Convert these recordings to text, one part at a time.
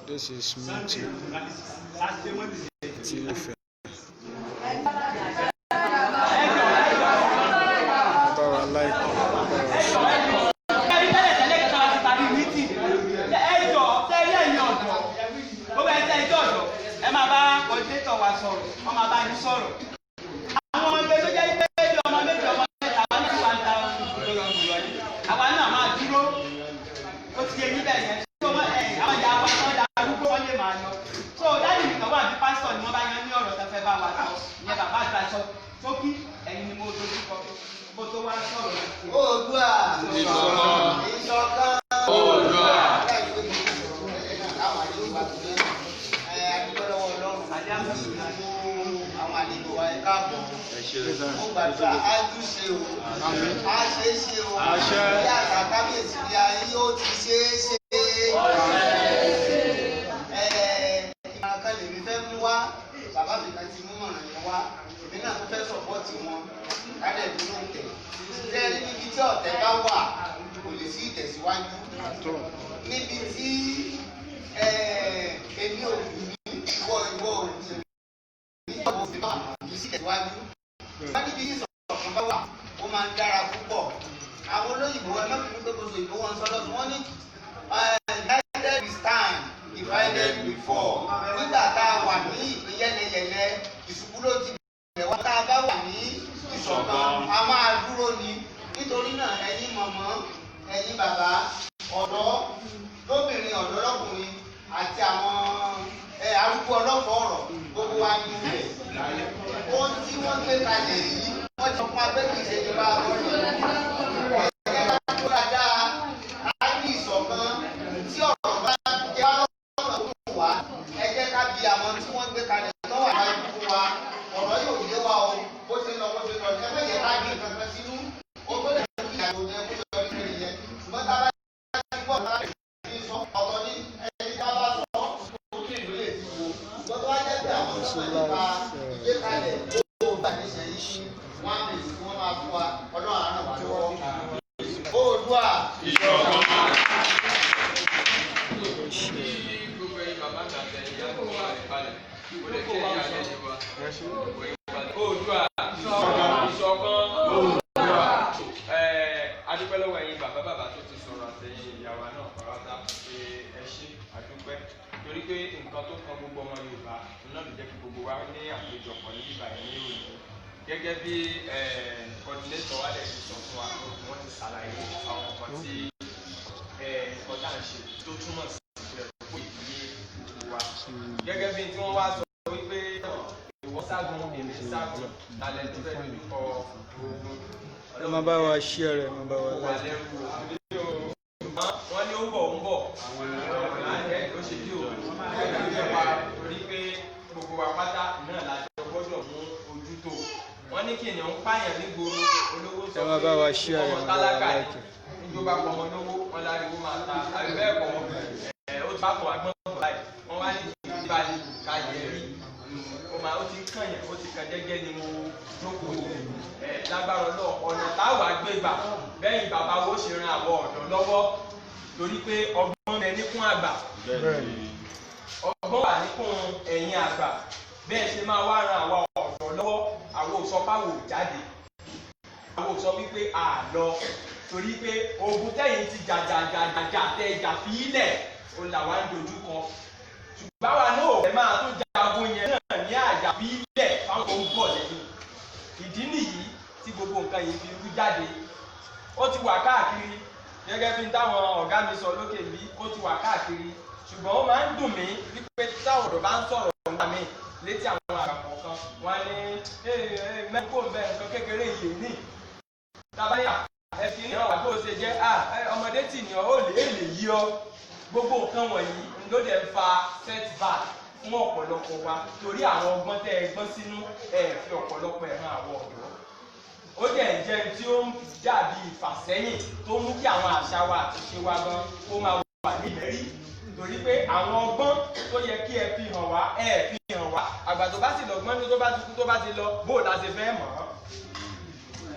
This is meeting ti Ifẹ̀. Ẹ bá wa like, ẹ bá wa share. Ẹ̀rí tẹ́lẹ̀ tẹ́lẹ̀ kẹta wa ti parí meeting. Ẹ jọ sẹ́rí, ẹ̀yin ọ̀dọ́, gbogbo ẹ̀ tẹ́ ẹjọ́ ọ̀dọ́, ẹ máa bá coordinator wa sọ̀rọ̀, wọ́n máa bá yín sọ̀rọ̀. Àwọn ọmọ ẹgbẹ́ tó jẹ́ pé bí ọmọ méjì, ọmọ mẹ́ta, àwọn náà wà ń ta, àwa náà máa dúró. Ó ti yẹ níbẹ̀ yẹn tó wọ́n ẹ̀ àwọn ìyá wa tó da arúgbó, wọn lè máa lọ. So daddy mi kan wà ní pásítọ̀ ni wọ́n bá yan ní ọ̀rọ̀ tó fẹ́ bá wa sọ. Ìyẹn bàbá àgbà sọ sókí, ẹ̀yin ni mo dojú kọ mo tó wá sọ̀rọ̀. Oòduà! Ìṣọ̀kan! Oòduà! Àwọn àlejò wa tó dé, ẹ adúpẹ́ lọ́wọ́ Ọlọ́run. Gbogbo àwọn àlejò wa, ẹ káàbọ̀. Mo gbàdúrà, ájú ṣe o, á ṣe é ṣe o. Bí àṣà kábíyèsí ni ayé yóò ti ṣe é ṣe. Ẹ ìmọ̀ràn kan lèmi fẹ́ mú wá. Bàbá mi kan ti mú mọ̀ràn yẹn wá, èmi náà tún fẹ́ support wọn. Kálẹ̀ dúró tẹ̀ tẹ́rí, níbi tí ọ̀tẹ̀ bá wà, kò lè sí ìtẹ̀síwájú. Níbi tí èmi ò wù mí, ìwọ ìwọ ò wù mí, ìwọ ò fi bá kì í sí ìtẹ̀síwájú. Wọ́n níbi tí ìṣọ̀kan bá wà, ó máa ń dára púpọ̀. Àwọn olóyìnbó, ẹ má bínú pé mo sọ ìbò wọn sọ lọ́sùn, wọ́n ní "United we stand, divided we fall." Nígbà tá a wà ní ìpín yẹlẹyẹlẹ, ìṣubú ló ti bẹ̀rẹ̀ wá. Tá a bá wà ní ìṣọ̀kan, a máa dúró ni. Nítorí náà, ẹ̀yin mọ̀mọ́, ẹ̀yin bàbá, ọ̀dọ́ lóbìnrin, ọ̀dọ́ lọ́kùnrin àti àwọn arúgbó ọlọ́fọ̀ ọ̀rọ̀, gbogbo wa ní ilẹ̀. Ohun tí wọ́n gbé kalẹ̀ yìí, wọ́n ti sọ fún wa pé kì í ṣe ìjọba àkọsílẹ̀. Ẹ̀jẹ̀ ká tó dáadáa, ká ní ìṣọ̀kan. Tí ọ̀rọ̀ bá jẹ́ wá lọ́nà tó wà, ẹ jẹ́ ká bi àwọn tí wọ́n gbé kalẹ̀ tó wà lájú fún wa. Ọ̀rọ̀ yóò yé wa o, bó ṣe lọ, bó ṣe lọ. Ẹ má yẹ ká gbé kankan sínú o tó lè mú kí ìyàwó yẹn kó yọrí sí ìyẹn. Ṣùgbọ́n tá a bá ti gbọ́ láti fi sọ, ọ̀tọ̀ ní ẹni tá a bá sọ ó kí ìlú lè ti wo. Ṣùgbọ́n tó bá jẹ́ pé àwọn tó mọ̀ nípa ìgbékalẹ̀ tó gbà níṣẹ́ yìí, wọ́n á mèsì, wọ́n máa fún wa. Ọlọ́run á ràn wá lọ́wọ́. Oòduà! Ìṣọ̀kan! Kí gbogbo ẹ̀yin bàbá mi àti ẹ̀yin ìyá mi wà nípalẹ̀, ó lè kí ẹ̀yin àlejò wa. Gbogbo ẹ̀yin balẹ̀. Oòduà! Ìṣọ̀kan! Oòduà! Adúpẹ́ lọ́wọ́ ẹ̀yin bàbá bàbá tó ti sọ̀rọ̀ àtẹ̀yin ìyá wa náà pàápàá pé ẹ ṣé, adúpẹ́, torí pé nǹkan tó kan gbogbo ọmọ Yorùbá náà ló jẹ́ kí gbogbo wa ní àpéjọpọ̀ ní bíbá ẹ̀ ní òní. Gẹ́gẹ́ bí coordinator wa dẹ̀ ti sọ fún wa, wọ́n ti ṣàlàyé àwọn nǹkan tí nǹkan tá à ń ṣe tó túmọ̀ sí ẹ̀rọ ìdílé gbogbo wa. Gẹ́gẹ́ bí tí wọ́n wá sọ wípé ìwọ ságun, èmi ságun, talẹ̀ tó fẹ́ dojú kọ ogun. Ẹ má bá wa share, ẹ má bá wa wà like. Lẹ́rù wọ́n ní ó ń bọ̀, ó ń bọ̀, ó ṣe bí o wa, torí pé gbogbo wa pátá náà la jọ gbọ́dọ̀ mú ojú tó. Wọ́n ní kí èèyàn ń pààyàn nígboro, olówó sọ Ẹ má bá wa share, ẹ ọmọ má bá wa tálákà like. ní níjọba pọ̀ ọmọ lówó wọn láriwo máa ta, àbí bẹ́ẹ̀ kọ́? Ẹ̀ ó ti bá kọ̀ agbọ́n kọ̀ báyìí. Wọ́n wá ní ìbálẹ̀ ká yẹ rí, ó máa ó ti kàn yẹn, ó ti kàn jẹ́jẹ́ ni mo jókòó. Ẹ̀ lágbára Ọlọ́run, ọ̀nà táwa gbé gbà bẹ́yìn bàbá wo ṣe ran àwọn ọ̀dọ́ lọ́wọ́, torí pé ọgbọ́n bẹ níkún àgbà, ọgbọ́n wà níkún ẹ̀yìn àgbà. Bẹ́ẹ̀ ṣe máa wá ran àwa ọ̀dọ́ lọ́wọ́. Àwọn ò sọ páwò jáde, àwọn ò sọ wípé a lọ, torí pé ogun tẹ̀yìn ti jàjàjàjà tẹ ìjà fi ilẹ̀ ó là wá ń dojú kọ. Ṣùgbọ́n àwa náà ò fẹ́ máa tún jagun yẹn náà ní àjà fi ilẹ̀ fáwọn tó ń bọ̀ lẹ́yìn. Ìdí nìyí tí gbogbo nǹkan yìí fi rú jáde. Ó ti wà káàkiri, gẹ́gẹ́ bí táwọn ọ̀gá mi sọ lókè bí, ó ti wà káàkiri. Ṣùgbọ́n ó máa ń dùn mí wípé táwọn ọ̀dọ́ bá ń sọ̀rọ̀ nígbà míì létí àwọn àgbà kọ̀ọ̀kan, wọn ní mẹ́rin kò ń bẹ nǹkan kékeré yìí ní tábàyà ẹ fi hàn wá bó ṣe jẹ́. Ọmọdé tì ní ọ, ó lè lè yí ọ. Gbogbo nǹkan wọ̀nyí ló dẹ̀ ń fa setback fún ọ̀pọ̀lọpọ̀ wa, torí àwọn ọgbọ́n tẹ́ ẹ gbọ́n sínú ẹ fi ọ̀pọ̀lọpọ̀ ẹ̀ hàn àwọn ọ̀dọ́. Ó dẹ̀ ń jẹ́ tí ó ń dàbí ìfàsẹ́yìn tó mú kí àwọn àṣà wa àti ìṣe wa gan kó máa wà ní ìlérí, torí pé àwọn ọgbọ́n tó yẹ kí ẹ fi hàn wá, ẹ fi hàn wá. Àgbà tó bá sì lọ́gbọ́n ní tó bá ti kú, tó bá ti lọ, bó la ṣe fẹ́ mọ̀ ọ́n.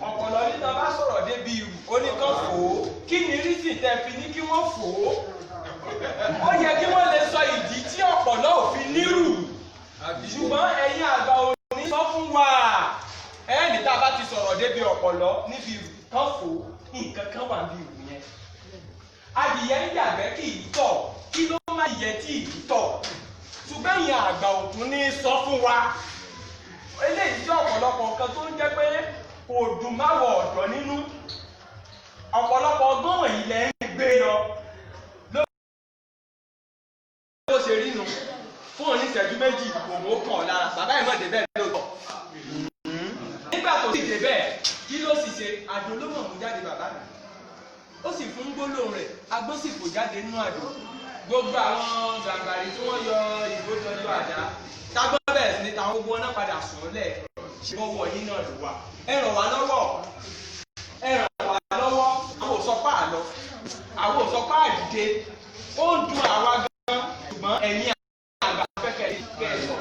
Ọ̀pọ̀lọ́ nígbà bá sọ̀rọ̀ débi ìrù, ó ní kán fò ó. Kí ni reason tẹ́ fi ní kí wọ́n fò ó? Ó yẹ kí wọ́n lè sọ ìdí tí ọ̀pọ̀lọ́ ò fi nírù, ṣùgbọ́n ẹ̀yin àgbà ò ní sọ fún wa. Ẹ̀ẹ́nì tá a bá ti sọ̀rọ̀ débi ọ̀pọ̀lọ́ níbi ìrù, kán fò ó, nǹkan kan wà níbi ìrù yẹn. Adìyẹ ń yàgbẹ́ kì í tọ̀, kí ló má yẹ tí ì tọ̀? Ṣùgbọ́n ẹ̀yin àgbà ò tún ní sọ fún wa. Eléyìí jẹ́ ọ̀pọ̀lọpọ̀ nǹkan tó ń jẹ́ pé kò dùn máwọ̀ ọ̀dọ́ nínú. Ọ̀pọ̀lọpọ̀ ọgbọ́n wọ̀nyí lẹ́ ń gbé lọ ló bó ṣe rí nu fún oníṣẹ́jú 2, òun ó kàn ọ́ lára. Bàbá ìmọ̀ débẹ̀ lóòótọ́. Nígbà tó sì débẹ̀, kí ló sì ṣe? Àdó ló mọ̀ mú jáde. Bàbá mi, ó sì fún gbólóhùn rẹ̀, agbọ́n sì fò jáde nínú àdó. Gbogbo àwọn zàǹgàrí tí wọ́n yọ ìbò tó yọ àdá tágbọ́n bẹ̀rẹ̀ sí ní táwọn gbogbo wọn náà padà sùn lẹ̀. Ṣe bọ́wọ́ yín náà ló wà? Ẹ ràn wá lọ́wọ́, ẹ ràn wá lọ́wọ́. Àwọn ò sọ pé àlọ́, àwọn ò sọ pé àdìde, ó ń dun àwa gan, ṣùgbọ́n ẹ̀yin àgbà fẹ́ kẹ́ ẹ sọ.